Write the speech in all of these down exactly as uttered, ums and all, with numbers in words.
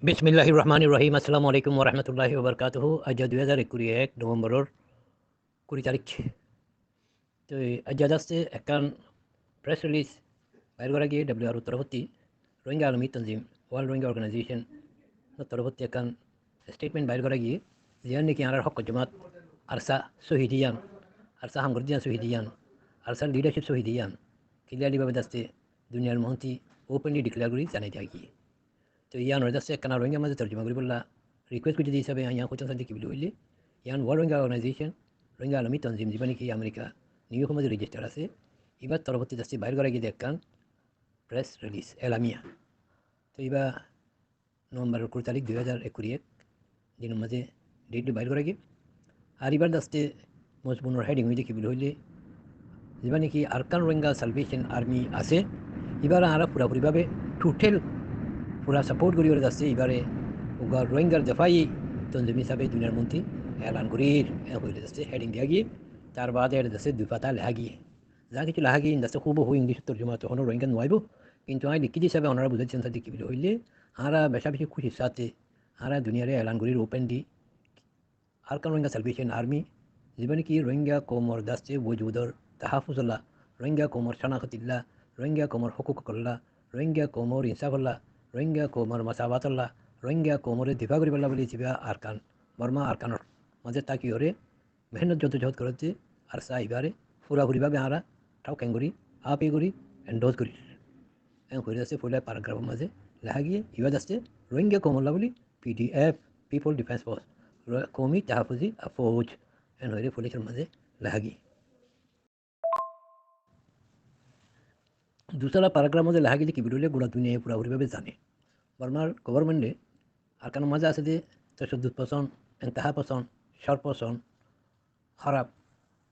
Bismillahir Rahmanir Rahim. Assalamu alaikum wa rahmatullahi wa barakatuhu. Aijja dui házar ekkuri ek November or kuri tarík. Toi aijja daste ekkán press release bair gorá giyé W R O r torofottí, Rohingya Alami Tanzim, World Rohingya Organization or torofottí ekkán statement bair gorá giyé, ziyán niki añárar hók jomat ARSA sóhid iyán, ARSA ham gorédde iyán sóhid iyán, ARSA r leadership sóhid iyán clearly bábe daste duniyar muúntu openly declare gorí zanai diya giyé. Toi yíanore daste ekkán Rohingya mazé torjuma goríbolla request goijjé de hísabe añí hoitám saidde ki buli hoilé, yián World Rohingya Organization, Rohingya Alami Tanzim, zibá niki America New York or mazé register asé, ibár torofottí daste bair gorá giyé de ekkán press release, elamiya. Toi ibá November or kuri tarík dui házar ekkuri ek dinor mazé date bair gorá giyé. Ar ibár daste mozmunor heading óilde ki buli hoilé, zibá niki Arakan Rohingya Salvation Army asé, ibáre añára furafuri bábe total fura support gorí óre daste ibáre uggwá Rohingyar defai tanzim hísabe duniyar muúntu elan gorír, en hoilé daste heading diya giyé. Tar bade ere daste dui fata leha giyé. Za kessú leha giyé, in daste húbahú English or torjuma to honó Rohingyat no aibó, kintu añí likí de hísabe onora buzái ditam saidde ki buli hoilé, añára beca beci kúcir sáte añára duniyare elan gorír openly, Arakan Rohingya Salvation Army, zibá niki Rohingya koumor daste wujudor tahaffuzolla, Rohingya koumor canakotolla, Rohingya koumor hókuk ókkolla, Rohingya koumor insafolla, Rohingya koumor masawatolla, Rohingya koumore difa goríbolla buli zibá Arakan, Borma Arakanor mazé táki óre mehénnot joddojohod gorédde ARSA ibáre furafuri bábe añára thauk en gorí, ape gorí, endorse gorí. En hoiyóre daste foila paragraph or mazé leha giyé, ibá daste Rohingya koumolla buli P D F, People Defence Force, Ro-, Koumi Tahaffuzi Fouj, en hoiyóre foila or mazé leha giyé. Dusara paragraph mazé leha giyé de ki buli hoilé gura duniyaye furafuri bábe zane. Bormar government e Arakanor mazé asé de tashaddud poson, intaha poson, shor poson, hóraf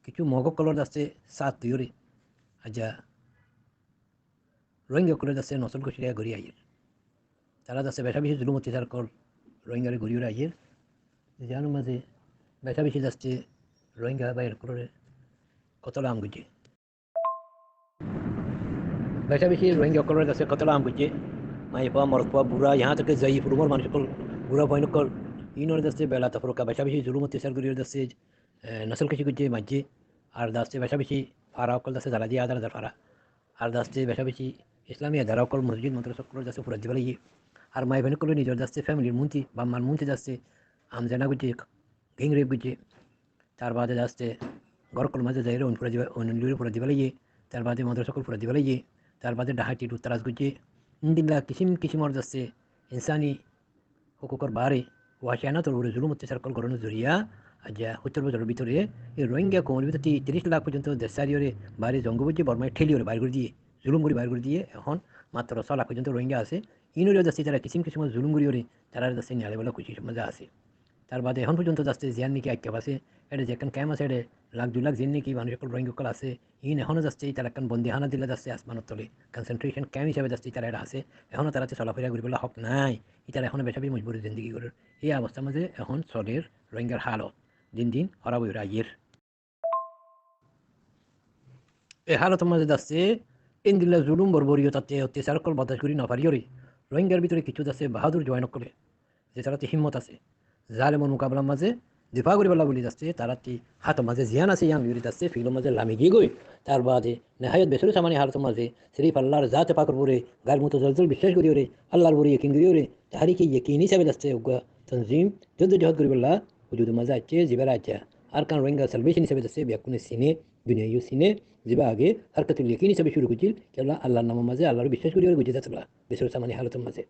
kessú Mog ókkolor daste sát loiyóre aijja Rohingya ókkolore daste nosol kucir gorí aiyér. Tará daste beca beci zulum ottasar ókkol Rohingyare gorí óre aiyér. Ziyánor mazé beca beci daste Rohingya bái ókkolore kotol am goijjé. Beca beci Rohingya ókkolore daste kotol am goijjé. Maiyafua, morotfua, bura, yahan tak ke zaif umor manúc ókkol, bura fuain ókkol, inore daste bela tafaruka beca beci zulum ottasar gorí óre daste, eh, nosol kucir goijjé, maijjé. Ar daste beca beci fara ókkol daste zalai diye, házar házar fara. Ar daste beca beci Islami edara ókkol, mosjid, madrasa ókkolore daste furai diba laiyé. Ar maiyafuain ókkole nizor daste family r muúntu, baf mar muúntu daste amzena goijjé, gang rape goijjé. Tar bade daste gór ókkolor mazé zaiyóre oin furai diba, oin loiyóre furai diba laiyé. Tar bade madrasa ókkol furai diba laiyé. Tar bade dahati, luttaras goijjé. Endilla kisim kisimor daste insani hókukor baáre, wacianator uore zulum ottasar ókkol gorónor zoriya, aijja hóttor bosóror bútore ei Rohingya koumor bútore tiríc lak foijjonto dec sári óre baáre zong goijjé, Bormaye théli óre bair gorí diye, zulum gorí bair gorí diye. Ehón matro só lak foijjonto Rohingya asé, inore daste tará kisim kisimor zulum gorí óre tarare daste niyalaibolla kucicor mazé asé. Tar bade ehón foijjonto daste ziyán niki aitkáf asé, ere zekkán camp asé, ere lak dui lak zin niki manúc ókkol, Rohingya ókkol asé, in ehóno daste itarare ekkán bondihana dilla daste asmanor tole concentration camp hísabe daste itarare asé. Ehóno taráttu solafira goríbolla hók nái. Itará ehóno beca beci mojburi zindigi gorér. Ei obostar mazé ehón soler Rohingyar halot. Din din hóraf ói óre aiyér. Ei halotor mazé daste endilla zulum, borboriyot, otte-, ottasar ókkol bordac gorí no fari óre Rohingyar bútore kessú daste bahadur juwan ókkole ze taráttu himmot asé, zalemor mukabelar mazé difa goríbolla buli daste taráttu hátor mazé ziyán asé yían loiyóre daste filor mazé lami giyé goi. Tar bade nehayot besúre samani halotor mazé sirif Allar zate pakor uore gair mutazalzal biccác gorí óre, Allar uore yakin gorí óre, tahrike yakin hísabe daste uggwá tanzim joddojohod goríbolla wujudor mazé aiccé, zibáre aijja Arakan Rohingya Salvation hísabe daste beggúne sine, duniyaiyo sine, zibá age Harkatul Yakin hísabe cúru goijjíl, kiyólla Allar namor mazé, Allaré biccác gorí óre goijjé de tolla, besúre samani halotor mazé.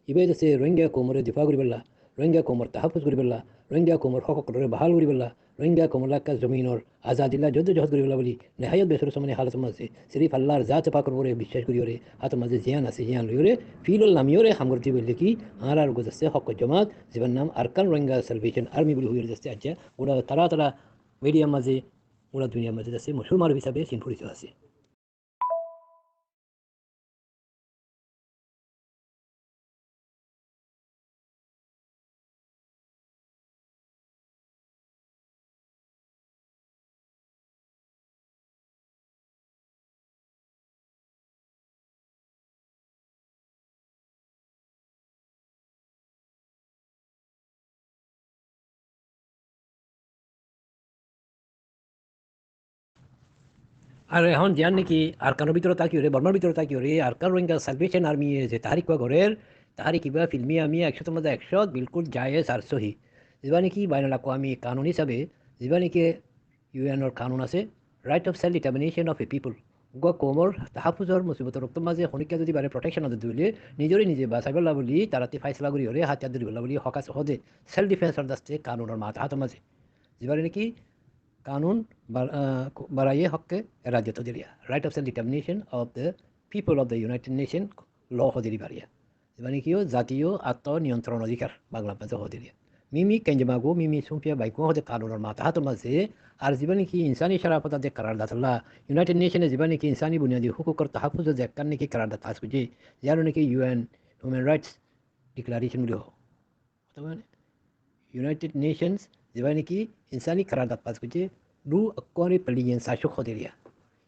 Ibá daste Rohingya koumore difa goríbolla, Rohingya koumor tahaffuz goríbolla, Rohingya koumor hók ókkolore bahal goríbolla, Rohingya koumor elaka zominor azadilla joddojohod goríbolla buli nehayot besúre samani halotor mazé sirif Allar zate pakor uore biccác gorí óre hátor mazé ziyán asé yían loiyóre filot lami óre ham gorí diye buli ki añárar uggwá daste hók jomat, zibár nam Arakan Rohingya Salvation Army buli hoiyóre daste aijja gura tará tará midiyar mazé, gura duniyar mazé daste mochúr maruf hísabe sin foriso asé. Ar ehón ziyán niki Arkanor bútore tákiyóre, Bormar bútore tákiyóre, Arkan Rohingya Salvation Army ye ze tahárik uggwá gorér, tahárik ibá filmi ami ekcótor mazé ekcót bilkúl jayez ar sóhi. Zibá niki bainul akwami kanun hísabe, zibá niki U N or kanun asé, Right of Self Determination of a People. Uggwá koumor tahafuzor musibotor októr mazé honikka zodi bare protection no de óile, nizore nize basaibólla buli, taráttu faisala goríyore, hátiyar dóribolla buli, hok asé hode, self defense or daste kanunor matahátor mazé. Zibáre niki kanun bar-, ah, ko-, baraye hokke eradiyot hodiriya. Right of Self Determination of the People of the United Nations law hodiri bariya. Zibá niki ó zatiyo atmo niyontron odhikar, Bangla mazé hodiriya. Mimi kenjemagu, mimi sumpiya baikun hode kanunor matahátor mazé, ar zibá niki insani sarafotar de karardat olla, United Nation e zibá niki insani buniyadi hukukor tahafuzor de ekkán niki karardat pas goijje, ziyán niki U N Human Rights Declaration buli ho. United Nations zibá niki insani karardat pas goijje, dú ekkuwari peliyen sasuk hodiriya.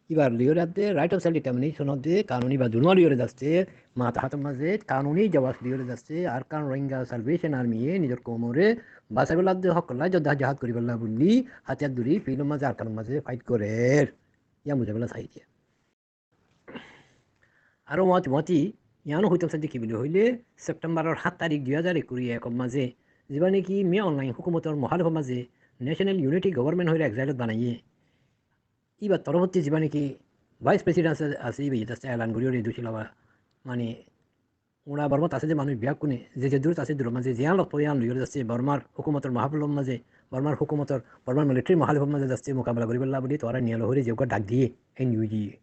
Ibar liyore adde Right of Self Determination odde kanuni ba dunwa liyore daste, matahátor mazé kanuni jawab liyore daste, Arkan Rohingya Salvation Army ye nizor koumore basaibólla adde hokkolla jodda jihad goríbolla buli, hátiyar dóri filor mazé Arkanor mazé fight gorér. Yián buzaibólla saidde. Aró wáñti wáñti yiáno hoitam saidde ki buli hoile, September or hát tarik dui házar ekuri ekor mazé, zibá niki Min Aung Hlaing hukumotor muhálefot mazé National Unity Government hoire exile ot banaiye. Ibar torofotti zibá niki Vice President asé, asé iba yet asé elan goríyore ducila ba, mane, ura Bormat asé de manúic biyakkune, ze ze durot asé durot mazé, ziyán lok fo yián loiyore daste, Bormar hukumotor muhálefot mazé, Bormar hukumotor, Bormar military muhálefot mazé daste mukabela goríbolla buli tuáñra niyalo hoire ze uggwá dhak diye, N U G.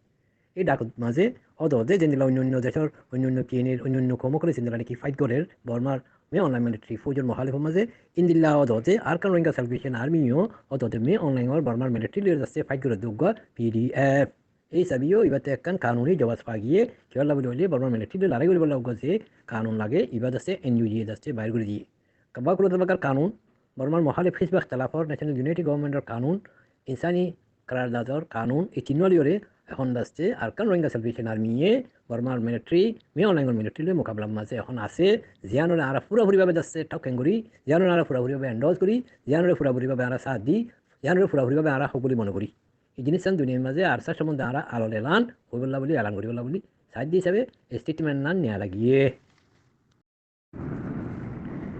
Ei dhakor mazé ódode zendilla oinno oinno decor, oinno oinno kinir, oinno oinno koum ókkole zendilla niki fight gorér, Bormar Min Aung Hlaing military fouzor muhálefot mazé, endilla ódode Arkan Rohingya Salvation Army yo ódode Min Aung Hlaing or Bormar military loiyore daste fight gorér de uggwá P D F. Ei hísabe yo ibatte ekkán kanuni jawab fa giyé, kiyólla buli hoile Bormar military loi lorai goríbolla uggwá ze kanun lage, iba daste N U G daste bair gorí diye. Kabba kuro tabakar kanun, Bormar muhálef Hizb Ikhtilafor National Unity Government or kanun, insani karardador kanun, ei tinnuwa liyore ehón daste Arkan Rohingya Salvation Army ye Bormar military, Min Aung Hlaing or military loi mukabelar mazé ehón asé, ziyánore añára furafuri babe daste thokken gorí, ziyánore añára furafuri babe endorse gorí, ziyánore furafuri babe añára sáth di, ziyánore furafuri babe añára hok buli mone gorí. Ei jinissan duniyar mazé ARSA r sombonde añára alol elan hoibolla buli, elan goríbolla buli, saidde hísabe statement nan niya lagiyé.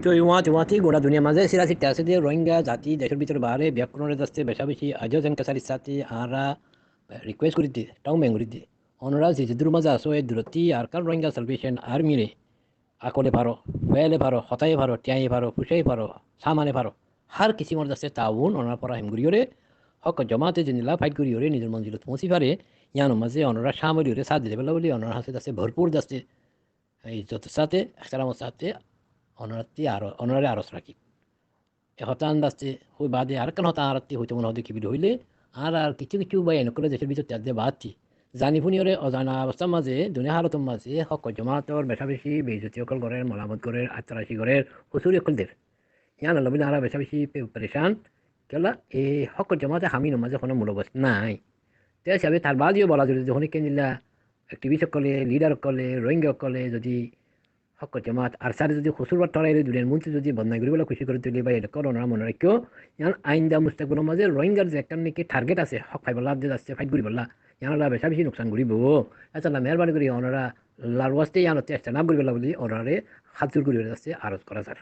Toi wáñti wáñti gora duniyar mazé sira sitta asé de Rohingya zati decor bútore baáre biyakkunore daste beca beci ajaz enkesarir sáte añára request gorí de, thaum beng gorí de. Onora ze ze duror mazé asó, e durotti Arkan Rohingya Salvation Army re akole faro, feele faro, hotáye faro, thiañe faro, fucáye faro, samane faro, hár kisimor daste taawun onora forahem goríyore, hókkor jomaate zendilla fight goríyore nizor monzilot foóñsi fare, yiánor mazé onora cámil óiyore sáth dite fare buli onorar hañsé daste bórfur daste izzotor sáte, ehtiramor sáte onorattí aró, onorare aros rakí. E hotá añára daste hoi baade arekkán hotá añárattí hoito mone hoó de ki buli hoile, añárar kissú kissú báiyain ókkole decór bútotti asé de baátti, zani fúniyore ozana obostár mazé, duniya hálotor mazé hókkor jomaator beca beci beizzoti ókkol gorér, molamot gorér, attaraci gorér, hosúri ókkol der. Yián olla buli añára beca beci pe-, perecán. Kiyólla, e hókkor jomaate ham inor mazé honó mulobos nái. Te hísabe tar baade yó bola zodi honikka endilla activist ókkole, leader ókkole, Rohingya ókkole zodi hókkor jomaat ARSA re zodi hosúr bá thorai loi duniyar muúntu zodi bodnam goríbolla kucíc goré, toile bái, eçé ókkol onora mone raikkó, yián ainda mustakbalor mazé Rohingyar ze ekkán niki target asé, hók faibolla, de asé, fight goríbolla, yián olla beca beci nuksan goríbo. Etolla meherbani gorí onora lar waste yiánottú stand up goríbolla buli onorare hát zor gorí asé, aros gorá zar.